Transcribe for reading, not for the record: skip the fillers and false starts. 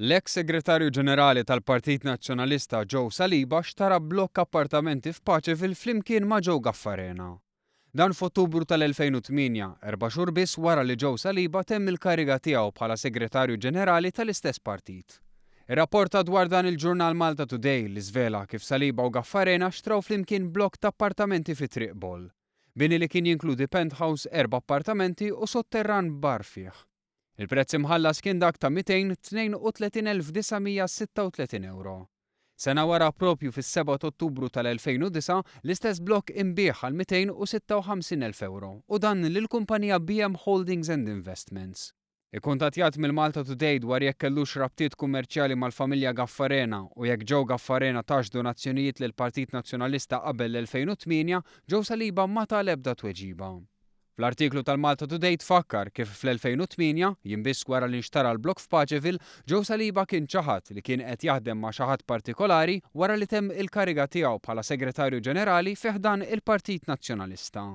L-eks Segretarju Ġenerali tal-Partit Nazzjonalista Joe Saliba xtara blokk appartamenti f'Paceville flimkien ma' Joe Gaffarena. Dan f'Ottubru tal-2008, erba' xhur biss wara li Joe Saliba temm il-kariga tiegħu bħala Segretarju Ġenerali tal-istess partit. Irrapporta dwar dan il-ġurnal Malta Today li żvela kif Saliba u Gaffarena xtraw flimkien blokk ta' appartamenti fi Triq Boll. Bini li kien jinkludi penthouse, erba' appartamenti u sotterran bar fih. Il-prezz imħallas kien dak ta' 232,936 ewro. Sena wara proprju fis-7 ta' Ottubru tal-2009, l-istess blokk inbiegħ għal 256,000 ewro u dan lill-kumpanija BM Holdings and Investments. Ikkuntattjat mill-Malta Today dwar jekk kellux rabtiet kummerċjali mal-familja Gaffarena u jekk Joe Gaffarena tax donazzjonijiet lill-Partit Nazzjonalista qabel l-2008, Joe Saliba ma ta l-ebda tweġiba. Fl-artiklu tal-Malta Today tfakkar kif fl-2008, jiem biss wara li nxtara l-blokk f'Paceville, Joe Saliba kien ċaħad li kien qed jaħdem ma' xi ħadd partikolari wara li temm il-kariga tiegħu bħala Segretarju Ġenerali fi ħdan il-Partit Nazzjonalista.